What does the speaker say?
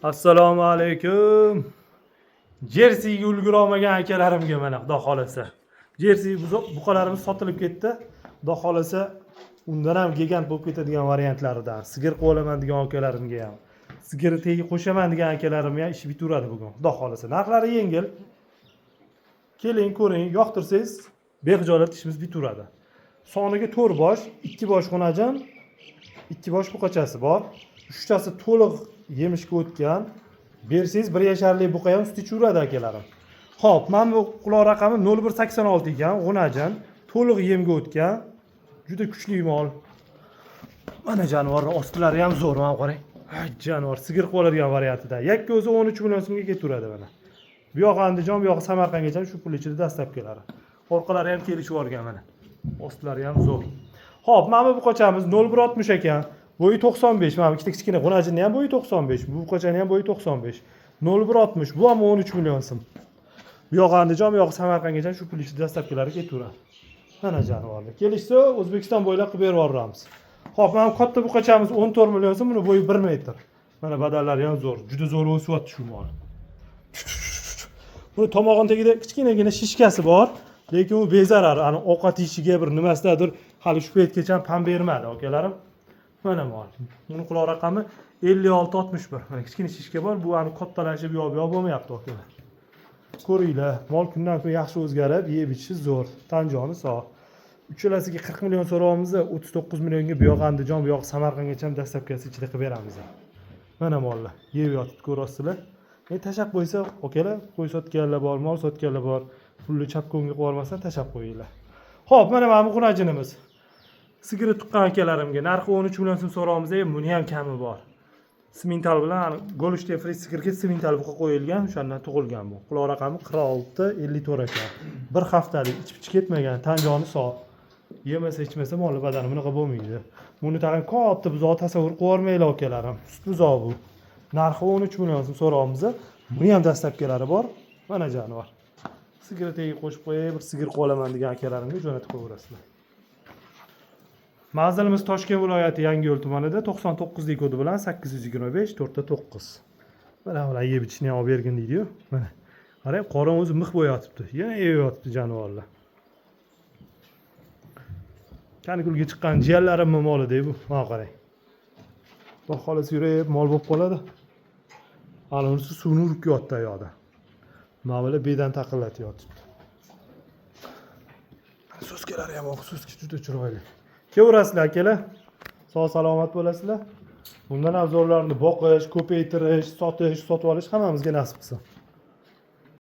Assalomu alaykum. Jerseyga ulgura olmagan akalarimga mana, xudo xolasa. Jersey buqalarimiz sotilib ketdi. Xudo xolasa, undan ham gigant bo'lib ketadigan variantlaridan. Sigir qilib olaman degan akalarimga ham, sigirni tagiga qo'shaman degan akalarimga ham ish bitaveradi bugun. Xudo xolasa. Narxlari yengil. Keling, ko'ring, yoqtirsangiz bexijolat ishimiz bitaveradi. Soniga 4 bosh, 2 bosh xunajin, 2 bosh buqachasi bor. Uchtasi to'liq yemishga o'tgan. Bersangiz 1 yasharlik buqa ham sut ichaveradi, akalarim. Xo'p, mana bu quloq raqami 0186 ekan, g'unajin, to'liq yemga o'tgan. Juda kuchli mol. Mana jonivorning ostilari ham zo'r, mana qarang. Ay, jonivor sigir qilib oladigan variantida. Yakka o'zi 13 million so'mga ketaveradi mana. Bu yog'i Andijon, bu yog'i Samarqandgacha shu pul ichida доставка lari. Orqalari ham kelishib olgan mana. Ostlari ham zo'r. Xo'p, mana bu buqachamiz 0160 ekan. Bo'yi 95. Mana bu ikkita kichkina g'unajinni ham bo'yi 95. Bu buqachani ham bo'yi 95. 0160. Bu ham 13 million so'm. Bu yog'i Andijon, bu yog'i Samarqandgacha shu pul ichida доставка lari ketaveradi. Mana jonivorlar. Kelishsa, O'zbekiston bo'ylab qilib berib yuboramiz. Xo'p, mana bu katta buqachamiz 14 million so'm, buni bo'yi 1 metr. Mana badallari ham zo'r. Juda zo'r o'syapti shu mol. Buni tomog'ini tagida kichkinagina shishkasi bor, lekin u bezarar. Ani ovqat yeyishiga bir nimasidadir hali shu paytgacha pam bermadi, akalarim. Mana mol. Buni quloq raqami 5661. Mana kichkina shishka bor, bu ani kattalashib yo'q yo'q bo'lmayapti, akalar. Ko'ringlar, mol kundan kun yaxshi o'zgarib, yeb ichishi zo'r. Tan joni sog'. Uchalasiga 40 million so'rayapmiz, 39 millionga bu yoq Andijon, bu yoq Samarqandgacha ham доставка si ichida qilib beramiz. Mana mollar yeb yotibdi, ko'ryapsizlar. Tashlab qo'ysa, akalar, qo'y sotganlar bor, mol sotganlar bor. Pulni chapkonga qo'yib yubormasdan tashlab qo'yinglar. Xo'p, mana bu xunajinimiz. Sigiri tuqqan akalarimga narxi 13 million so'm so'rayapmiz, buni ham kami bor. Simental bilan Голштин Фриз sigirga simental buqa qo'yilgan, o'shandan tug'ilgan bu. Quloq raqami 46 54 ekan. Bir haftalik ichib ichib ketmagan, tan joni sog'. Yemasa ichmasa moli badani bunaqa bo'lmaydi. Buni tag'in katta buzoq tasavvur qilib yubormanglar, akalarim. Sut buzoq bu. Narxi 13 million so'm so'rayapmiz. Buni ham доставка lari bor. Mana jonivor. Sigiri tagiga qo'shib qo'yay, bir sigir qilib olaman degan akalarimga jo'natib qo'yaverasizlar. Manzilimiz Toshkent viloyati, Yangiyo'l tumanida, 99 kodi bilan 825 4 9. Mana ular yeb ichishni ham olib bergin deydi-yu. Mana. Qarang, qorin o'zi mix bo'yotibdi. Yana yeb yotibdi jonivorlar. Kanikulga chiqqan jiyanlarimni moli bu. Mana qarang. Xudo xohlasa, yurib mol bo'lib qoladi. Ana unisi suvni urib kelyapti yoqda. Mana bular bedan taqillatib yotibdi. So'skalari ham oq, so'ska juda chiroyli. Kelaverasizlar, akalar. Sog' salomat bo'lasizlar. Bundan ham zo'rlarini boqish, ko'paytirish, sotish, sotib olish hammamizga nasib qilsin.